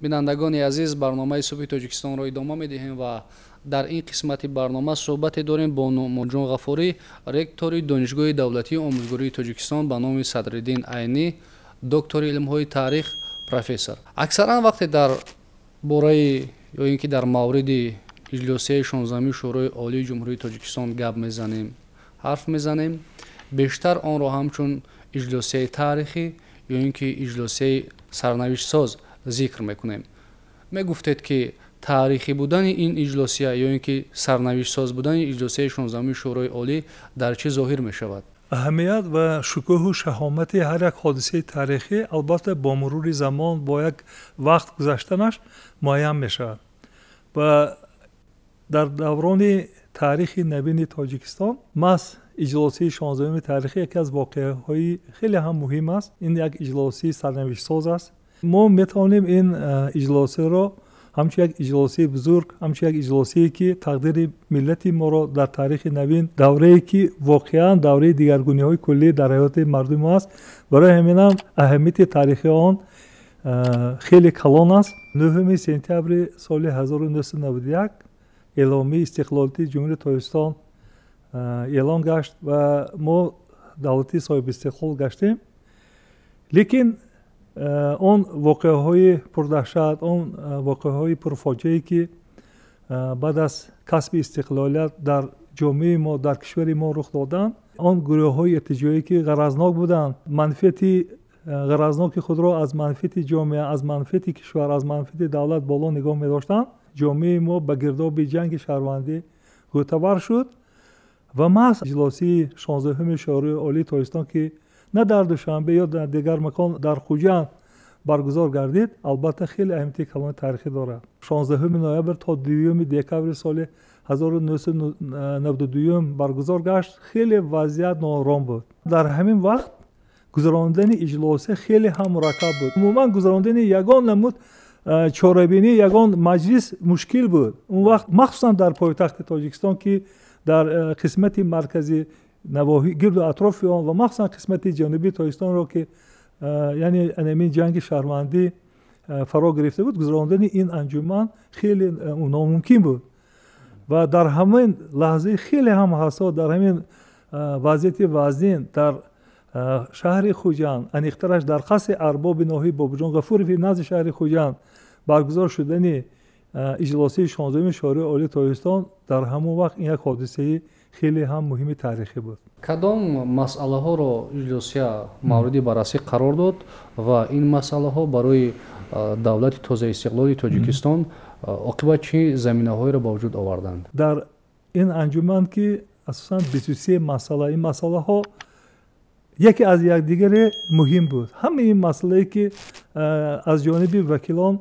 Бинандагони азиз, барномаи «Субҳи Тоҷикистонро» идома медиҳем ва дар ин қисмати барнома суҳбате дорем бо Нуъмонҷон Ғафурӣ, ректори Донишгоҳи давлатии омӯзгории Тоҷикистон ба номи Садриддин Айнӣ, доктори илмҳои таърих, профессор. Аксаран вақте дар бораи ё ин ки дар мавриди иҷлосияи 16-уми Шӯрои Олии Ҷумҳурии Тоҷикистон гап мезанем, ҳарф мезанем, бештар онро ҳамчун иҷлосияи таърихӣ ё ин ки иҷлосияи сарнавиштсоз зикр мекунем. Мегуфтед, ки таърихӣ будани ин иҷлосия ё ин ки сарнавиштсоз будани иҷлосияи 16-уми Шӯрои Олӣ дар чӣ зоҳир мешавад? Аҳамият ва шукӯҳу шаҳомати ҳар як ҳодисаи таърихӣ, албатта, бо мурури замон, бо як вақт гузаштанаш муайян мешавад. Ва дар даврони таърихи навини Тоҷикистон маҳз иҷлосияи 16-уми таърихӣ яке аз воқеаҳои хеле ҳам муҳим аст. Ин як иҷлосияи сарнавиштсоз аст. Мо метавонем ин иҷлосияро ҳамчун як иҷлосияи бузург, ҳамчун як иҷлосие, ки тақдири миллати моро дар таърихи навин, даврае ки воқеан давраи дигаргуниҳои куллӣ дар ҳаёти мардуми мо аст, барои ҳаминам аҳамияти таърихии он хеле калон аст. 9 сентябри соли 1991 эъломияи истиқлолияти Ҷумҳурии Тоҷикистон эълон гашт ва мо давлати соҳибистиқлол гаштем. Лекин он воқеаҳои пурдаҳшат, он воқеаҳои пурфоҷиае, ки баъд аз касби истиқлолият дар ҷомеаи мо, дар кишвари мо рух доданд, он гурӯҳҳои иртиҷоӣ, ки ғаразнок буданд, манфиати ғаразноки худро аз манфиати ҷомеа, аз манфиати кишвар, аз манфиати давлат боло нигоҳ медоштанд, ҷомеаи мо ба гирдоби ҷанги шаҳрвандӣ ғӯтавар шуд. Ва маҳз иҷлосии 16-уми Шӯрои Олии Тоҷикистон, ки на дар Душанбе ё дар дигар макон, дар Хуҷанд баргузор гардид, албатта, хеле аҳамияти калони таърихӣ дорад. 16 ноябр то 2 декабри соли 1992 баргузор гашт. Хеле вазъият ноором буд. Дар ҳамин вақт гузарондани иҷлосия хеле ҳам мураккаб буд. Умуман, гузарондани ягон намуд чорабинӣ, ягон маҷлис мушкил буд он вақт, махсусан дар пойтахти Тоҷикистон, ки дар қисмати марказӣ, навоҳӣ, гирду атрофи он ва махсусан қисмати ҷанубии Тоҷикистонро, ки яъне анамин ҷанги шаҳрвандӣ фаро гирифта буд, гузарондани ин анҷуман хеле номумкин буд. Ва дар ҳамин лаҳзаи хеле ҳам ҳассос, дар ҳамин вазъияти вазнин, дар шаҳри Хуҷанд, аниқтараш дар қасри арбоби ноҳияи Бобоҷон Ғафурови назди шаҳри Хуҷанд баргузор шудани иҷлосияи 16-уми Шӯрои Олии Тоҷикистон дар ҳамон вақт ин як ҳодисаи хеле ҳам муҳими таърихӣ буд. Кадом масъалаҳоро иҷлосия мавриди баррасӣ қарор дод ва ин масъалаҳо барои давлати тозаистиқлоли Тоҷикистон оқибат чӣ заминаҳоеро ба вуҷуд оварданд? Дар ин анҷуман, ки асосан 23 масъала, ин масъалаҳо яке аз якдигаре муҳим буд. Ҳамаи ин масъалае, ки аз ҷониби вакилон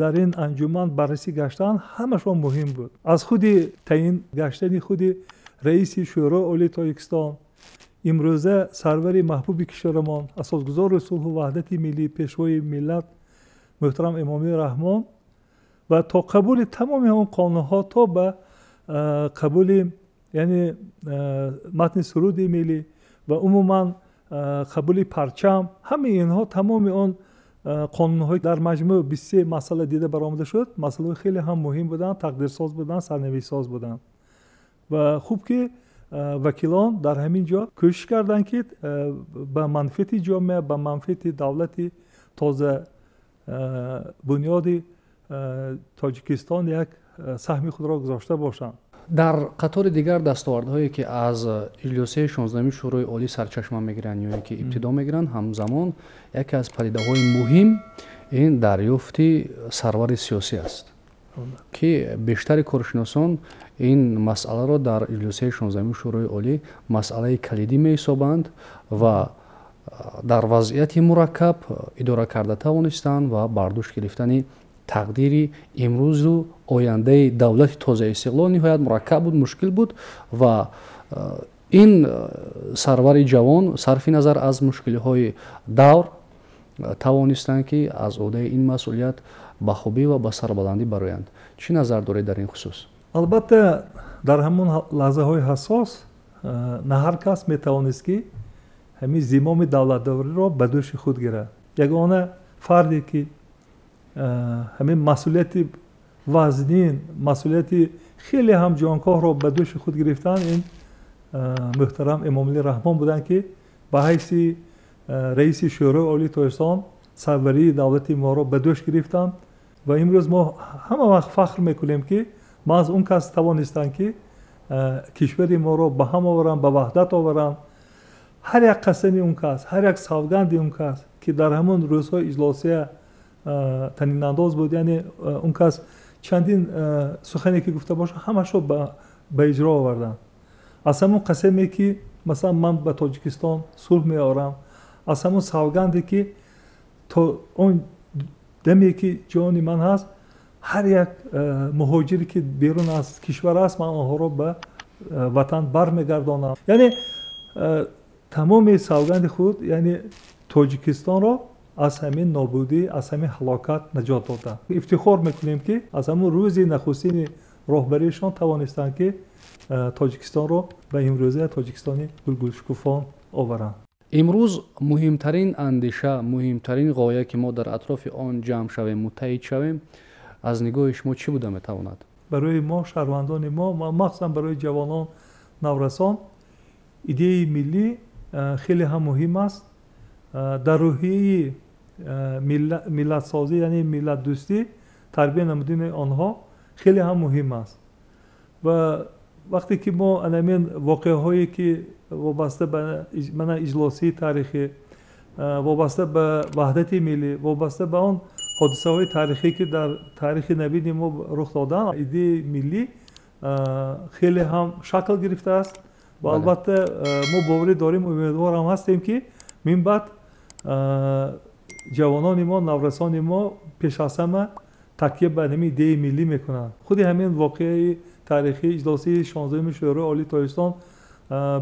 дар ин анҷуман баррасӣ гаштанд, ҳамашон муҳим буд. Аз худи таъин гаштани худи раиси Шӯрои Олии Тоҷикистон, имрӯза сарвари маҳбуби кишварамон, асосгузори сулҳу ваҳдати миллӣ, пешвои миллат муҳтарам Эмомалӣ Раҳмон, ва то қабули тамоми он қонунҳо, то ба қабули, яъне, матни суруди миллӣ ва умуман қабули парчам, ҳамаи инҳо, тамоми он қонунҳои дар маҷмӯъ 23 масъала дида баромада шуд, масъалаҳои хеле ҳам муҳим буданд, тақдирсоз буданд, сарнавиштсоз буданд. Ва хуб, ки вакилон дар ҳамин ҷо кӯшиш карданд, ки ба манфиати ҷомеа, ба манфиати давлати тоза бунёди Тоҷикистон як саҳми худро гузошта бошанд. Дар қатори дигар дастовардҳое, ки аз иҷлосияи 16-уми Шӯрои Олӣ сарчашма мегиранд ё ин ки ибтидо мегиранд, ҳамзамон яке аз падидаҳои муҳим ин дарёфти сарвари сиёсӣ аст, ки бештари коршиносон ин масъаларо дар иҷлосияи 16-уми Шӯрои Олӣ масъалаи калидӣ меҳисобанд ва дар вазъияти мураккаб идора карда тавонистанд ва бардӯш гирифтани тақдири имрӯзу ояндаи давлати тозаистиқлол ниҳоят мураккаб буд, мушкил буд. Ва ин сарвари ҷавон, сарфи назар аз мушкилиҳои давр, тавонистанд, ки аз ӯҳдаи ин масъулият ба хубӣ ва ба сарбаландӣ бароянд. Чӣ назар доред дар ин хусус? Албатта, дар ҳамон лаҳзаҳои ҳассос на ҳар кас метавонист, ки ҳамин зимоми давлатдориро ба дӯши худ гирад. Ягона фарде, ки Ҳамин масъулияти вазнин, масъулияти хеле ҳам ҷонкоҳро ба дӯши худ гирифтан, ин муҳтарам Эмомалӣ Раҳмон буданд, ки ба ҳайси раиси Шӯрои Олии Тоҷикистон сарварии давлати моро ба дӯш гирифтанд. Ва имрӯз мо ҳама вақт фахр мекунем, ки маҳз он кас тавонистанд, ки кишвари моро ба ҳам оваранд, ба ваҳдат оваранд. Ҳар як қасами он кас, ҳар як савганди он кас, ки дар ҳамон рӯзҳои иҷлосия танинандоз буд, яъне он кас чандин сухане ки гуфта бошад, ҳамашро ба иҷро оварданд. Аз ҳамон қасаме, ки масалан ман ба Тоҷикистон сулҳ меорам, аз ҳамон савганде, ки то он даме, ки ҷони ман ҳаст, ҳар як муҳоҷире, ки берун аз кишвар аст, ман онҳоро ба ватан бармегардонам. Яъне тамоми савганди худ, яъне Тоҷикистонро аз ҳамин нобудӣ, аз ҳамин ҳалокат наҷот доданд. Ифтихор мекунем, ки аз ҳамон рӯзи нахустини роҳбариашон тавонистанд, ки Тоҷикистонро ба имрӯза Тоҷикистони гулгулшукуфон оваранд. Имрӯз муҳимтарин андеша, муҳимтарин ғоя, ки мо дар атрофи он ҷамъ шавем, муттаҳид шавем, аз нигоҳи шумо чӣ буда метавонад? Барои мо, шаҳрвандони мо, махсусан барои ҷавонон, наврасон, идеяи миллӣ хеле ҳам муҳим аст. Дар рӯҳияи миллатсозӣ, яъне миллатдӯстӣ тарбия намудани онҳо хеле ҳам муҳим аст. Ва вақте ки мо анамин воқеаҳое, ки вобаста ба мана иҷлосии таърихӣ, вобаста ба ваҳдати миллӣ, вобаста ба он ҳодисаҳои таърихӣ, ки дар таърихи навини мо рух доданд, идеяи миллӣ хеле ҳам шакл гирифтааст. Ва албатта мо боварӣ дорем, умедворам ҳастем, ки минбаъд ҷавонони мо, наврасони мо пеш аз ҳама такя ба ҳамин идеяи миллӣ мекунанд. Худи ҳамин воқеаи таърихии иҷлосии 16-уми Шӯрои Олии Тоҷикистон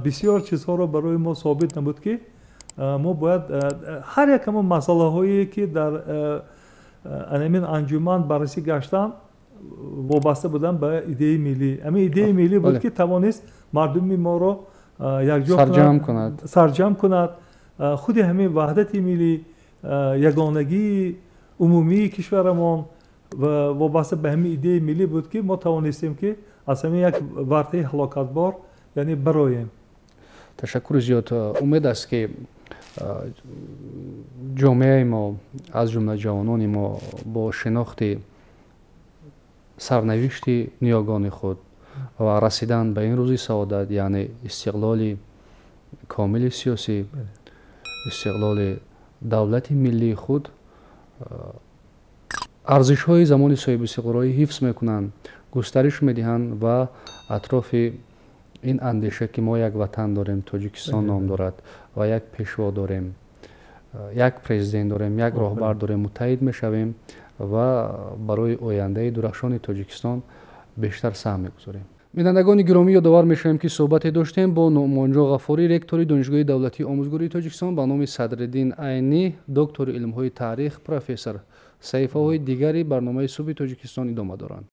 бисёр чизҳоро барои мо собит намуд, ки мо бояд ҳар як ҳамон масъалаҳое, ки дар ҳамин анҷуман баррасӣ гаштанд, вобаста буданд ба идеяи миллӣ. Ҳамин идеяи миллӣ буд, ки тавонист мардуми моро якҷо кунад, сарҷамъ кунад. Худи ҳамин ваҳдати миллӣ, ягонагии умумии кишварамон ва вобаста ба ҳамин идеяи миллӣ буд, ки мо тавонистем, ки аз ҳамин як вартаи ҳалокатбор, яъне, бароем. Ташаккури зиёд. Умед аст, ки ҷомеаи мо, аз ҷумла ҷавонони мо, бо шинохти сарнавишти ниёгони худ ва расидан ба ин рӯзи саодат, яъне истиқлоли комили сиёсӣ, истиқлоли давлати миллии худ, арзишҳои замони соҳибистиқлолиро ҳифз мекунанд, густариш медиҳанд ва атрофи ин андеша, ки мо як ватан дорем, Тоҷикистон ном дорад, ва як пешво дорем, як президент дорем, як роҳбар дорем, муттаҳид мешавем ва барои ояндаи дурахшони Тоҷикистон бештар саҳм мегузорем. Бинандагони гиромӣ, ёдовар мешавем, ки суҳбате доштем бо Нуъмонҷон Ғафурӣ, ректори Донишгоҳи давлатии омӯзгории Тоҷикистон ба номи Садриддин Айнӣ, доктори илмҳои таърих, профессор. Саҳифаҳои дигари барномаи Субҳи Тоҷикистон идома доранд.